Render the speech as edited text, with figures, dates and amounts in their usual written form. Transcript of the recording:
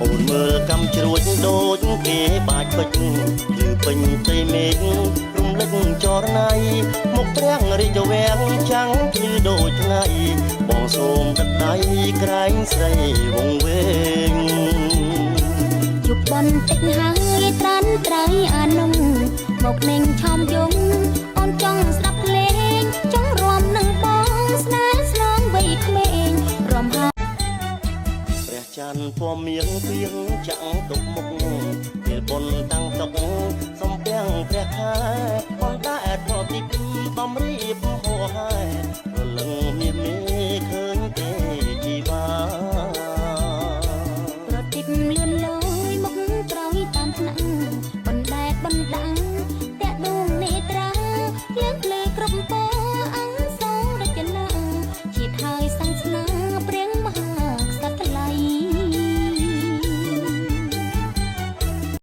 អូនមើលកំជ្រួចដូចគេបាចពេជ្រឬពេញផ្ទៃមេឃរំលិចចរណៃមុខព្រះរាជវាំងចាំងភ្លឺដូចថ្ងៃបងសូមទឹកដៃក្រែងស្រីវងវែង ជប់បន្តិចហើយត្រាន់ត្រៃអានងមកនេងឆោមយងអូនចង់ស្ដាប់ភ្លេងចង់រាំនឹងបងស្នេហ៍ស្នងវ័យក្មេងរំហើយ ព្រះច័ន្ទពណ៌មៀងពីងចាំងទុកមុខពេលបុនតាំងតុកសំពាំងព្រះខែបងតែតទីបំរៀបហោហែរលឹងមាសមេ